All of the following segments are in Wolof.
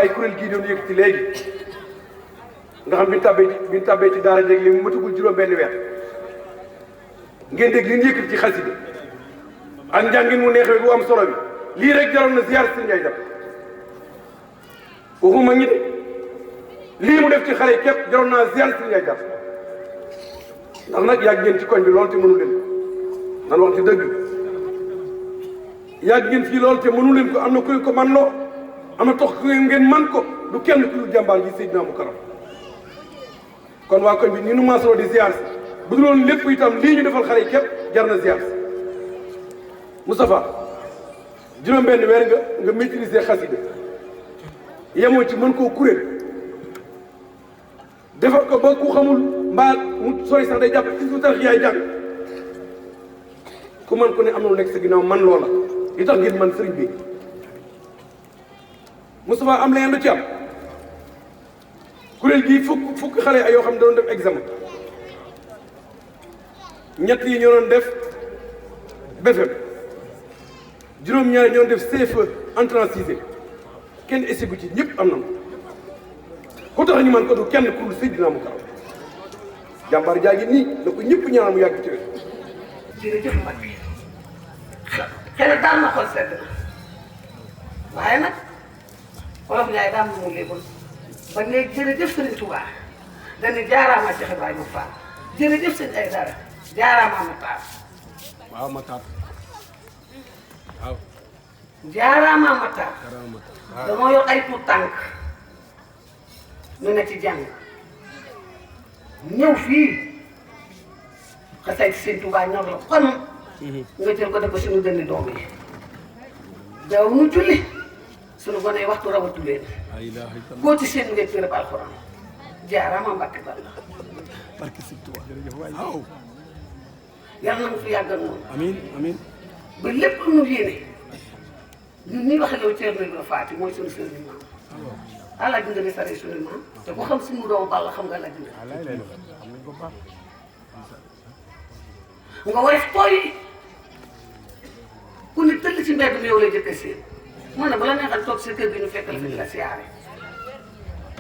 bàyyi kuréel gii doon yëkkati léegi nga xam bi ñu tàbbee ci daara jéeg li mu matagul juróom-benn weer ngeen dégg li ñu yëkkati ci xasida ak njàngin mu neexee bu am solo bi lii rek jaroon na ziar si ngay def waxuma ñi de lii mu def ci xale yi képp jaroon naa ziar si ngay def ndax nag yàgg ngeen ci koñ bi loolu te mënu leen nan wax ci dëgg yàgg ngeen fii loolu te mënu leen ko am na kuy ko man loo am na tox ku ngeen man ko du kenn ku dul jàmbaar ji Seydina Mukarram kon waa koñ bi ni nu maasoloo di ziar si bu dul woon lépp itam lii ñu defal xale yi képp jar na ziar si Moustapha juróom-benn weer nga maîtriser xasida yemoo ci mën koo kuréel defar ko ba ku xamul mbaa mu sooy sax day jàpp ci su tax yaay jàng ku man ku ne am na lu nekk sa ginnaaw man loola li tax ngeen man sëriñ bi Moustapha am leneen lu ci am kuréel gii fukk xale ay yoo xam ne doon def examen ñett yi ñoo doon def BFEM juróom-ñaari ñoo doon def CFE entrée en sixième kenn essigu ci ñëpp am na ku tax ñu man ko du kenn ku dul Seydina Mukarram jàmbaar jaa ngi nii na ko ñëpp ñaanal mu yàgg ci wér. jërëjëf Mbacke xëy daal na xol sedd na waaye nag wolof Njaay daal mu léegul ba léegi jërëjëf Sëriñ Touba dañu jaaraama Cheikh Ibrahima Fall jërëjëf sëñ ay dara jaaraama Matar waaw Matar waaw jaaraama Matar damoo yor ay tuut tànk ñu ne ci jàng ñëw fii xasay ci Sëriñ Touba ñor la xon nga jël ko def ko suñu dënni doom yi daw mu julli suñu gone yi waxtu rawatu leen boo ci seen ngeen tërëb alxuraan jaaraama Mbàkke Balla barke Sëriñ Touba waaw yàlla na mu fi yàggal moom amiin amiin ba lépp lu mu yéene ñun ñuy waxe loolu Ceerno Ibra Faati mooy suñu sëriñ maam àlla ji nga ne sare suñu maam te ku xam suñu doomu Balla xam nga la ji nga woyof tooy ku ne tëll ci mbedd mi yow lay jëkk seen moo ne bu la neexal toog sa kër gi ñu fekkal fi la siyaare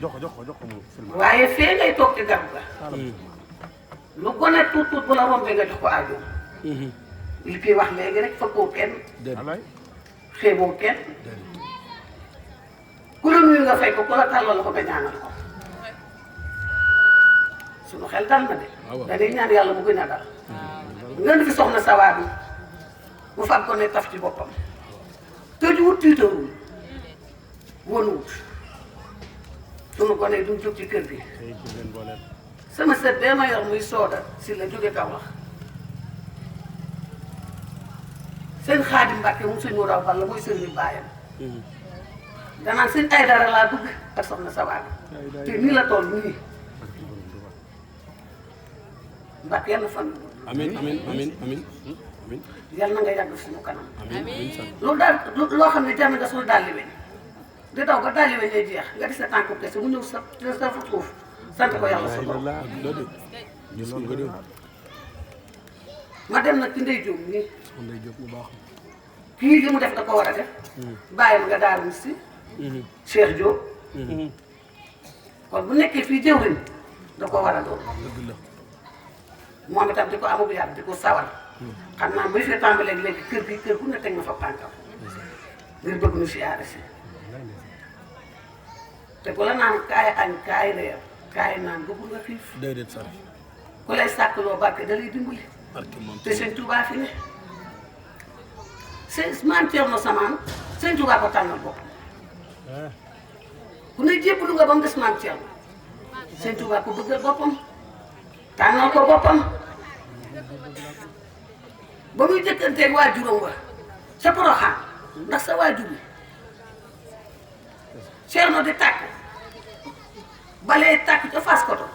jox ko moom waaye fee ngay toog ci garab ga lu gone tuut tuut bu la rombee nga jox ko aajo li kii wax léegi rek fëkkoo kenn xeeboo kenn ku la nuyu nga fay ko ku la tàllal ko nga ñaanal ko suñu xel dal na de dañuy ñaan yàlla mu gën a dal nga di fi soxna sawaa bi mu fab ko ne taf ci boppam tëjuwut tiitarul wonuwut sunu ko ne duñ jóg ci kër gi sama sët bee ma yor muy sooda si la jóge kaw wax seen Xaadim Mbàkke moom suñu raw Balla mooy sëriñu baayam danaan seen ay dara laa bëgg ak soxna sawaa bi te nii la toll nii Mbàkke yàlla fan amiin amiin amiin amiin amiin yàlla na nga yàgg suñu kanam amiin loolu daal loo xam ne jàmm nga sul dalli weñ di daw ba dalli weñ lay jeex nga di sa tànku kese mu ñëw sa suuf sant ko yàlla sa borom ma dem nag ci Ndey Jóob nii Ndey Jóob bu baax kii li mu def da ko war a def bàyyil nga daaru si Cheikh Jóob kon bu nekkee fii jëwriñ da ko war a doon moom itam di ko amub yàlla di ko sawar xam naa bu fee tàmbalee léegi kër gu ne teg na fa tànkam ngir bëgg nu siyaare si te ku la naan kaay añ kaay reer kaay naan bëggu nga xiif déedéet sax ku lay sàkkloo barke da lay dimbali te sëñ Tuubaa fi ne sëñ maam Ceerno Samaan sëñ Tuubaa ko tànnal boppam ku ne jébbalu nga ba mu des maam Ceerno sëñ Tuubaa ko bëggal boppam tànnal ko boppam ba muy jëkkanteeg waajuram wa ca Poroxaan ndax sa waajur bi Ceerno di tàkk balee tàkk ca Fass Koto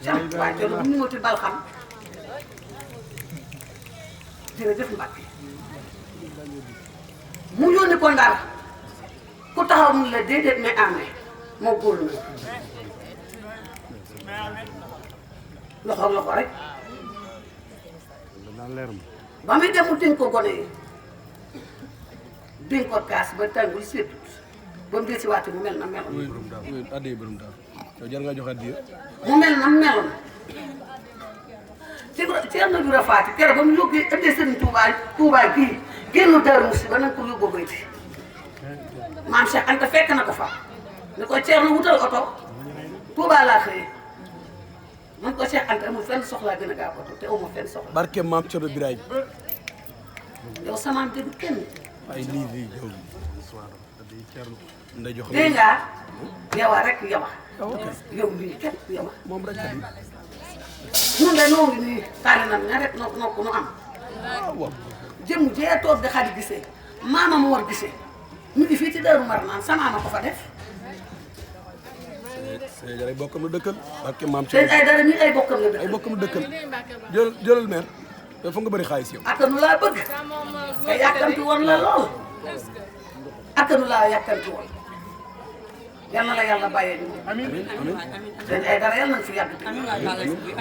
cam waajur bu ñu moti bal xam jërëjëf Mbàkke mu yónni ko Ndar ku taxaw mu la déedéet mais am moo góor na loxo rek ba muy dem mu dénk ko gone yi dénk ko kaas ba tàngul seetut ba mu dee si waati mu mel na meloon. addiya borom daal yow jar nga jox addiya. mu mel na meloon Ceerno Ibra Faati keroog ba mu yóbbee ëndee Sëriñ Touba gii génn Daaru Musti ba nañ ko yóbboo bayti maam Cheikh Anta fekk na ko fa ni ko Ceerno wutal oto Touba laa xëyee man ko Cheikh Anta amul fenn soxlaa gën a gaaw oto te amul fenn soxla. barke maam Cerno Birahim. yow samaam te du kenn. ay lii yow. nday jox dégg nga yow rek yow lii kenn yow moom rek a di. ñun de noo ngi nii taali na ña rek noo ko nu am. waaw. jëm jee toog di xadi gisee maama mu war gisee mu ngi fii ci Daaru Marnaan sa maama ko fa def. Sëñ ay bokkam la dëkkal. barke maam seen Cerno ay dara ñi ay bokkam la dëkk. ay bokkam la dëkkal. jëlal meer yow fa nga bëri xaalis yow. akkanu laa bëgg te yàkkanti woon la lool akkanu laa yàkkanti woon yal na la yàlla bàyyee ñu. amiin amiin. seen ay dara yal nañ fi yàgg.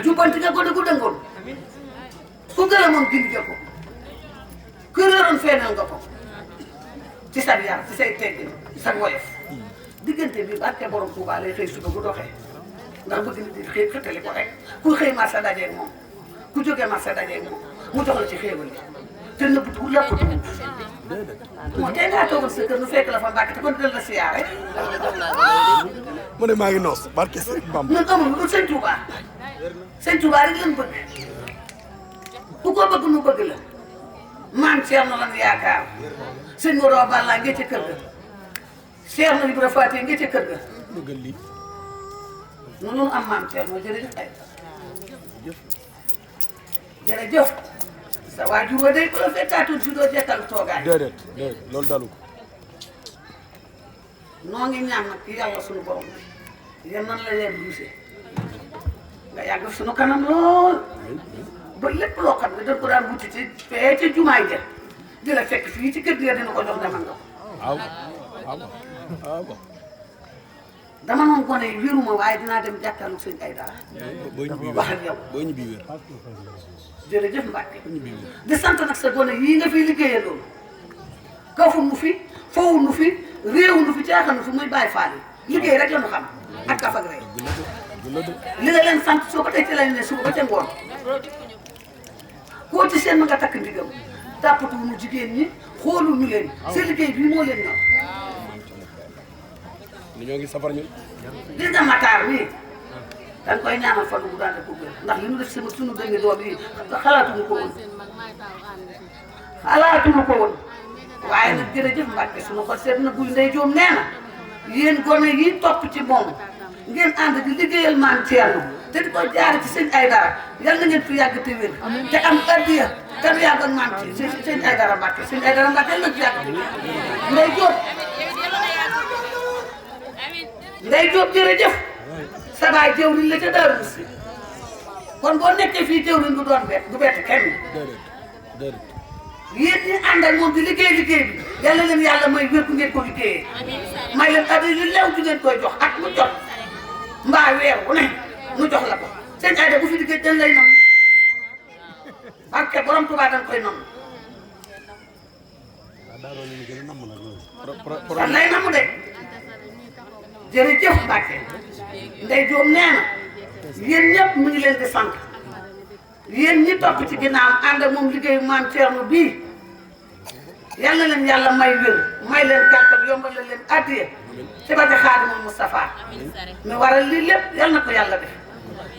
jubbanti nga gone gu dëngoon ku gërëmoon gindi nga ko ku réeroon feenal nga ko ci sa yar ci say teggin ci sa woyof diggante bi barke borom Tuuba lay xëy suba bu doxee ndax bëgg nit di xëy xëttali ko rek ku xëy marché dajeeg moom ku jógee marché dajeeg moom mu jox la ci xéewal yi te nëbbatu léppatu moo tee ngaa toogal sa kër nu fekk la fa Mbàkke te kon dina la siyaare. mu ne maa ngi noos barke Sëñ Bamba. ñun amul lu dul Sëñ Tuuba Sëñ Tuuba rek lañ bëgg ku ko bëgg nu bëgg la maam Ceerno lan yaakaar sëñ Modou Balla nga ca kër ga Ceerno Ibra Faati nga ca kër ga dëggal lii. nu am maam Ceerno jërëjëf ay jërëjëf sa waajur wa day bu la fekkaatoon fi doo jekkal toogaay. déedéet loolu dalu ko. noo ngi ñaan nag yàlla suñu borom yéen nan la leen gisee nga yàgg suñu kanam lool ba lépp loo xam ne dañ ko daan wuti ci fee ca jumaay ja di la fekk fii ci kër gi dina ko jox demal nga ko. waaw. dama noonu gone yi wéruma waaye dinaa dem jàkkaarloog sëñ ay dara. boo ñibbi wax ak yow boo ñibbi wér. jërëjëf Mbacke. boo ñibbi wér. di sant nag sa gone yii nga fiy liggéeyee loolu kafu nu fi foowu nu fi réewu nu fi caaxaan nu fi muy bàyyi faal yi liggéey rek la ñu xam ak kaf ak rey li nga leen sant soo ko tey ci lañ ne suba ba ca ngoon koo ci seen ma nga takk ndigam tàppatu nu jigéen ñi xoolul ñu leen seen liggéey bii moo leen ñor. ni ñoo ngi safar ñun. gis nga Matar mii dañ koy ñaanal fan bu daan ko gën ndax li ñu def sama sunu dënnu doom yi xalaatuñu ko woon waaye nag jërëjëf Mbacke sunu xol seet na buy ndey joom nee na yéen gone yi topp ci moom ngeen ànd di liggéeyal maam Thierno te di ko jaar ci sëñ Aydara yal na ngeen fi yàgg te wér te am addiya te du yàgg ak maam ci sëñ Aydara Mbacke sëñ Aydara Mbacke yal na fi yàgg ndey joom ndey joom jërëjëf sa baay jëwriñ la ca Daaru Musti kon boo nekkee fii jëwriñ du doon bett du bett kenn déedéet. yéen ñi ànd ak moom di liggéey bi yàlla leen yàlla may wér ku ngeen ko liggéeyee may leen addi yu lew ju ngeen koy jox at mu jot mbaa weer wu ne nu jox la ko seen ayda bu fi liggéey dañ lay nam parce que borom Tuubaa dañ koy nam dañ lay namu de jërëjëf Mbacke Ndey Joom nee na yéen ñëpp mu ngi leen di sant yéen ñi topp ci ginnaaw ànd ak moom liggéeyu maam Thierno bii yal na leen yàlla may wér may leen kàttan yombal leen addiya ci ba ci Xaadimul Mustafa mi waral lii lépp yal na ko yàlla def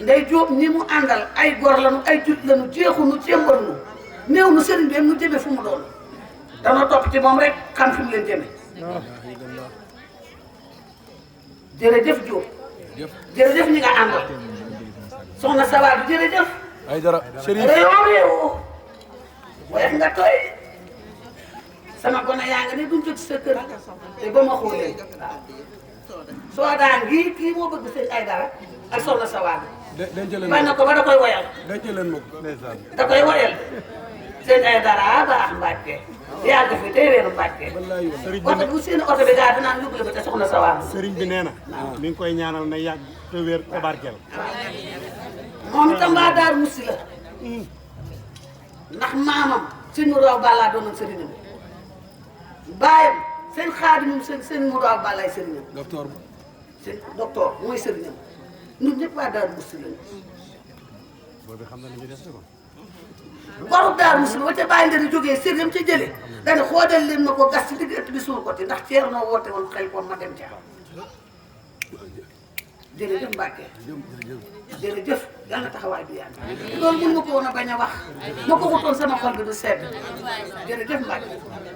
Ndey Joom ñi mu àndal ay gor lañu ay jut lañu jeexunu cémbar nu néew nu sëriñ bi mu jëme fu mu doon dana topp ci moom rek xam fi mu leen jëme jërëjëf Diop jërëjëf ñi nga àndal soxna Sawaadu jërëjëf Aydara Chérif réew woyof nga tooy sama gone yaa nga ne duñ jot sa kër te ba ma xoolee soo daan kii moo bëgg sëñ Aydara ak soxna Sawaadu bañ na ko ba da koy woyal da koy woyal sëñ Aydara baax Mbàkke yàgg fi tey weeru Mbàkke oto bu seen oto bi gaa dinaan yóbbu la ba te soxna Sawaadu sëriñ bi nee na mi ngi koy ñaanal na yàgg te wér te barkeel moom itam waa Daaru Musti la ndax maamam sëñ Modou Balla doonoon sëriñam baayam seen Xaadim moom seen Modou Awa Balaye sëriñam. docteur seen docteur mooy sëriñam ñun ñëpp waa Daaru Musti lañu. boobu xam na li ñuy def de ko. borom Daaru Musti ba ca bàyyi ndari jógee sëriñam ca jëlee dañu xoodal leen ma ko gas ci digg ëtt bi suul ko ci ndax ceer noo woote woon xel kon ma dem ca. jërëjëf Mbacke jërëjëf yal na taxawaay bi yàgg loolu mun ma ko woon a bañ a wax ma ko wutoon sama xol bi du sedd jërëjëf Mbacke